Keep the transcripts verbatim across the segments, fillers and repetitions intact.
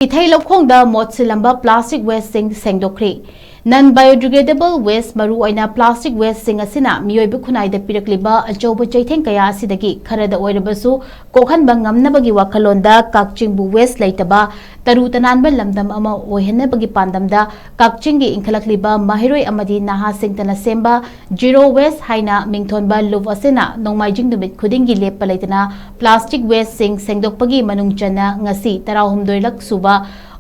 ꯏꯊꯩ ꯂꯧꯈꯣꯡꯗ ꯃꯣꯠꯁꯤꯜꯂꯝꯕ plastic wasteꯁꯤꯡ ꯁꯦꯡꯗꯣꯛꯈ꯭ꯔꯤ꯫ Non biodegradable waste, ꯃꯔꯨꯑꯣꯏꯅ plastic wasteꯁꯤꯡ ꯑꯁꯤꯅ ꯃꯤꯑꯣꯏꯕ ꯈꯨꯟꯅꯥꯏꯗ ꯄꯤꯔꯛꯂꯤꯕ ꯑꯆꯧꯕ ꯆꯩꯊꯦꯡ ꯀꯌꯥ ꯑꯁꯤꯗꯒꯤ ꯈꯔꯗ ꯑꯣꯏꯔꯕꯁꯨ ꯀꯣꯛꯍꯟꯕ ꯉꯝꯅꯕꯒꯤ ꯋꯥꯈꯜꯂꯣꯟꯗ ꯀꯛꯆꯤꯡꯕꯨ waste ꯂꯩꯇꯕ ꯇꯔꯨ ꯇꯅꯥꯟꯕ ꯂꯝꯗꯝ ꯑꯃ ꯑꯣꯏꯍꯟꯅꯕꯒꯤ ꯄꯥꯟꯗꯝꯗ ꯀꯛꯆꯤꯡꯒꯤ ꯏꯟꯈꯠꯂꯛꯂꯤꯕ ꯃꯍꯩꯔꯣꯏ ꯑꯃꯗꯤ ꯅꯍꯥꯁꯤꯡꯇꯅ ꯁꯦꯝꯕ Zero Waste ꯍꯥꯏꯅ ꯃꯤꯡꯊꯣꯟꯕ ꯂꯨꯞ ꯑꯁꯤꯅ ꯅꯣꯡꯃꯥꯏꯖꯤꯡ ꯅꯨꯃꯤꯠ ꯈꯨꯗꯤꯡꯒꯤ ꯂꯦꯞꯄ ꯂꯩꯇꯅ plastic wasteꯁꯤꯡ ꯁꯦꯡꯗꯣꯛꯄꯒꯤ ꯃꯅꯨꯡ ꯆꯟꯅ ꯉꯁꯤ ꯇꯔꯥꯍꯨꯝꯗꯣꯏꯂꯛ ꯁꯨꯕ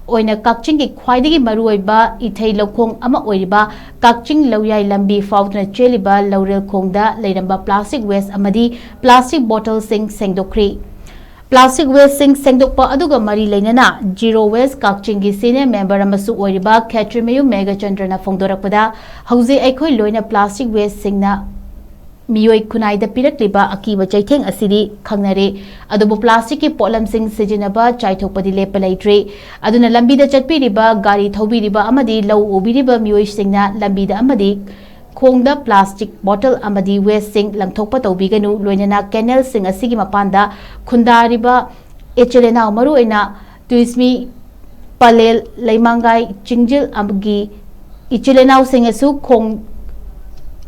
ꯑꯣꯏꯅ ꯀꯛꯆꯤꯡꯒꯤ ꯈ꯭ꯋꯥꯏꯗꯒꯤ ꯃꯔꯨꯑꯣꯏꯕ ꯏꯊꯩ ꯂꯧꯈꯣꯡ ꯑꯃ ꯑꯣꯏꯔꯤꯕ ꯀꯛꯆꯤꯡ ꯂꯧꯌꯥꯏ ꯂꯝꯕꯤ ꯐꯥꯎꯗꯨꯅ ꯆꯦꯜꯂꯤꯕ ꯂꯧꯔꯦꯜ ꯈꯣꯡꯗ ꯂꯩꯔꯝꯕ plastic waste ꯑꯃꯗꯤ plastic bottleꯁꯤꯡ ꯁꯦꯡꯗꯣꯛꯈ꯭ꯔꯤ꯫ Plastic wasteꯁꯤꯡ ꯁꯦꯡꯗꯣꯛꯄ ꯑꯗꯨꯒ ꯃꯔꯤ ꯂꯩꯅꯅ Zero Waste ꯀꯛꯆꯤꯡꯒꯤ senior member ꯑꯃꯁꯨ ꯑꯣꯏꯔꯤꯕ ꯈꯦꯇ꯭ꯔꯤꯃꯌꯨꯝ ꯃꯦꯘꯆꯟꯗ꯭ꯔꯅ ꯐꯣꯡꯗꯣꯔꯛꯄꯗ, ꯍꯧꯖꯤꯛ ꯑꯩꯈꯣꯏ ꯂꯣꯏꯅ plastic wasteꯁꯤꯡꯅ ꯃꯤꯑꯣꯏ ꯈꯨꯟꯅꯥꯏꯗ ꯄꯤꯔꯛꯂꯤꯕ ꯑꯀꯤꯕ ꯆꯩꯊꯦꯡ ꯑꯁꯤꯗꯤ ꯈꯪꯅꯔꯦ꯫ ꯑꯗꯨꯕꯨ plasticꯀꯤ ꯄꯣꯠꯂꯝꯁꯤꯡ ꯁꯤꯖꯤꯟꯅꯕ ꯆꯥꯏꯊꯣꯛꯄꯗꯤ ꯂꯦꯞꯄ ꯂꯩꯇ꯭ꯔꯤ꯫ ꯑꯗꯨꯅ ꯂꯝꯕꯤꯗ ꯆꯠꯄꯤꯔꯤꯕ, ꯒꯥꯔꯤ ꯊꯧꯕꯤꯔꯤꯕ ꯑꯃꯗꯤ ꯂꯧ ꯎꯕꯤꯔꯤꯕ ꯃꯤꯑꯣꯏꯁꯤꯡꯅ ꯂꯝꯕꯤꯗ ꯑꯃꯗꯤ ꯈꯣꯡꯗ plastic bottle ꯑꯃꯗꯤ wasteꯁꯤꯡ ꯂꯪꯊꯣꯛꯄ ꯇꯧꯕꯤꯒꯅꯨ, ꯂꯣꯏꯅꯅ canalꯁꯤꯡ ꯑꯁꯤꯒꯤ ꯃꯄꯥꯟꯗ ꯈꯨꯟꯗꯥꯔꯤꯕ ꯏꯆꯤꯜ ꯏꯅꯥꯎ, ꯃꯔꯨꯑꯣꯏꯅ ꯇꯨꯏꯁꯃꯤ, ꯄꯂꯦꯜ, ꯂꯩꯃꯥꯡꯒꯥꯏ, ꯆꯤꯡꯖꯤꯜ ꯑꯃꯒꯤ ꯏꯆꯤꯜ ꯏꯅꯥꯎꯁꯤꯡꯅꯁꯨ ꯈꯣꯡ-,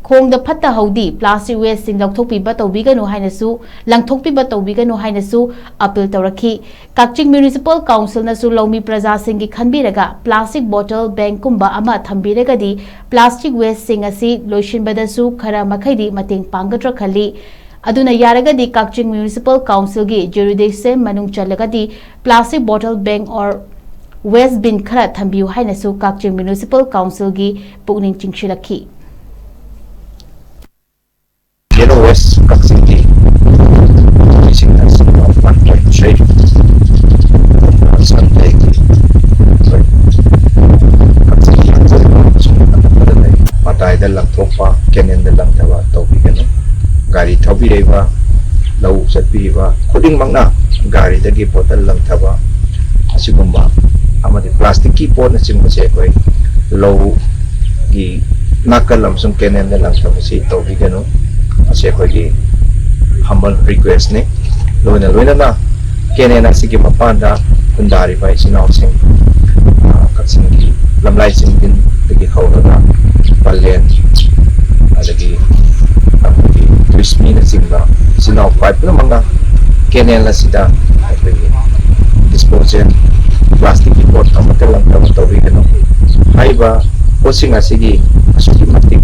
ꯈꯣꯡꯗ ꯐꯠꯇ ꯍꯥꯎꯗꯤ plastic wasteꯁꯤꯡ ꯂꯧꯊꯣꯛꯄꯤꯕ ꯇꯧꯕꯤꯒꯅꯨ ꯍꯥꯏꯅꯁꯨ, ꯂꯪꯊꯣꯛꯄꯤꯕ ꯇꯧꯕꯤꯒꯅꯨ ꯍꯥꯏꯅꯁꯨ appeal ꯇꯧꯔꯛꯈꯤ꯫ ꯀꯛꯆꯤꯡ Municipal Councilꯅꯁꯨ ꯂꯧꯃꯤ ꯄ꯭ꯔꯖꯥꯁꯤꯡꯒꯤ ꯈꯟꯕꯤꯔꯒ plastic bottle bankꯀꯨꯝꯕ ꯑꯃ ꯊꯝꯕꯤꯔꯒꯗꯤ plastic wasteꯁꯤꯡ ꯑꯁꯤ ꯂꯣꯏꯁꯤꯟꯕꯗꯁꯨ ꯈꯔ ꯃꯈꯩꯗꯤ ꯃꯇꯦꯡ ꯄꯥꯡꯒꯗ꯭ꯔꯥ ꯈꯜꯂꯤ꯫ ꯑꯗꯨꯅ ꯌꯥꯔꯒꯗꯤ ꯀꯛꯆꯤꯡ Municipal Councilꯒꯤ jurisdiction ꯃꯅꯨꯡ ꯆꯜꯂꯒꯗꯤ plastic bottle bank or waste bin ꯈꯔ ꯊꯝꯕꯤꯌꯨ ꯍꯥꯏꯅꯁꯨ ꯀꯛꯆꯤꯡ Municipal Councilꯒꯤ ꯄꯨꯛꯅꯤꯡ ꯆꯤꯡꯁꯤꯜꯂꯛꯈꯤ꯫ Zero Waste ꯀꯛꯆꯤꯡꯒꯤ ꯃꯤꯁꯤꯡꯅ ꯁꯤꯒꯨꯝꯕ one point three ꯁꯟꯗꯦꯒꯤ ꯑꯩꯈꯣꯏ ꯀꯛꯆꯤꯡꯒꯤ ꯍꯥꯡꯗꯣꯛꯏꯕ ꯑꯃꯁꯨꯡ ꯑꯅꯛꯄꯗ ꯂꯩ ꯃꯇꯥꯏꯗ ꯂꯪꯊꯣꯛꯄ, canalꯗ ꯂꯪꯊꯕ ꯇꯧꯕꯤꯒꯅꯨ꯫ ꯒꯥꯔꯤ ꯊꯧꯕꯤꯔꯛꯏꯕ, ꯂꯧ ꯆꯠꯄꯤꯔꯤꯕ ꯈꯨꯗꯤꯡꯃꯛꯅ ꯒꯥꯔꯤꯗꯒꯤ bottle ꯂꯪꯊꯕ ꯑꯁꯤꯒꯨꯝꯕ ꯑꯃꯗꯤ plasticꯀꯤ ꯄꯣꯠꯅꯆꯤꯡꯕꯁꯦ ꯑꯩꯈꯣꯏ ꯂꯧꯒꯤ ꯅꯥꯀꯜ ꯑꯃꯁꯨꯡ canalꯗ ꯂꯪꯊꯕꯁꯤ ꯇꯧꯕꯤꯒꯅꯨ꯫ ꯃꯁꯤ ꯑꯩꯈꯣꯏꯒꯤ humble requestꯅꯤ꯫ ꯂꯣꯏꯅ ꯂꯣꯏꯅꯅ canal ꯑꯁꯤꯒꯤ ꯃꯄꯥꯟꯗ ꯈꯨꯟꯗꯥꯔꯤꯕ ꯏꯆꯤꯟ ꯏꯅꯥꯎꯁꯤꯡ, ꯑ, ꯀꯛꯆꯤꯡꯒꯤ ꯂꯝꯂꯥꯏ ꯆꯤꯡꯗꯤꯟꯗꯒꯤ ꯍꯧꯔꯒ ꯄꯂꯦꯟ, ꯑꯗꯒꯤ ꯑꯩꯈꯣꯏꯒꯤ ꯇꯨꯔꯤꯁꯃꯤꯅꯆꯤꯡꯕ ꯏꯆꯤꯟ ꯏꯅꯥꯎ ꯈ꯭ꯋꯥꯏ ꯄꯨꯝꯅꯃꯛꯅ ꯀꯦꯅꯦꯜ ꯑꯁꯤꯗ ꯑꯩꯈꯣꯏꯒꯤ ꯗꯤꯁꯄꯣꯖꯦꯜ ꯄ꯭ꯂꯥꯁꯇꯤꯛꯀꯤ ꯄꯣꯠ ꯑꯃꯠꯇ ꯂꯪꯗꯕ ꯇꯧꯕꯤꯒꯅꯨ꯫ ꯍꯥꯏꯔꯤꯕ ꯄꯣꯠꯁꯤꯡ ꯑꯁꯤꯒꯤ ꯑꯁꯨꯛꯀꯤ ꯃꯇꯤꯛ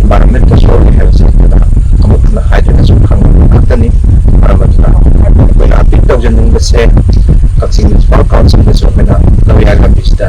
ꯏꯟꯚꯥꯏꯔꯣꯟꯃꯦꯟꯇ ꯁꯣꯛꯏ ꯍꯥꯏꯕꯁꯤ ꯑꯩꯈꯣꯏꯅ ꯑꯃꯨꯛ ꯍꯟꯅ ꯍꯥꯏꯗꯨꯅꯁꯨ ꯈꯪꯕ ꯉꯥꯛꯇꯅꯤ꯫ ꯃꯔꯝ ꯑꯗꯨꯅ ꯑꯩꯈꯣꯏꯅ ꯑꯄꯤꯜ ꯇꯧꯖꯅꯤꯡꯕꯁꯦ, ꯀꯛꯆꯤꯡ ꯃ꯭ꯌꯨꯅꯤꯁꯤꯄꯥꯜ ꯀꯥꯎꯟꯁꯤꯜꯗꯁꯨ ꯑꯩꯈꯣꯏꯅ ꯂꯧꯌꯥꯏ ꯂꯝꯕꯤꯁꯤꯗ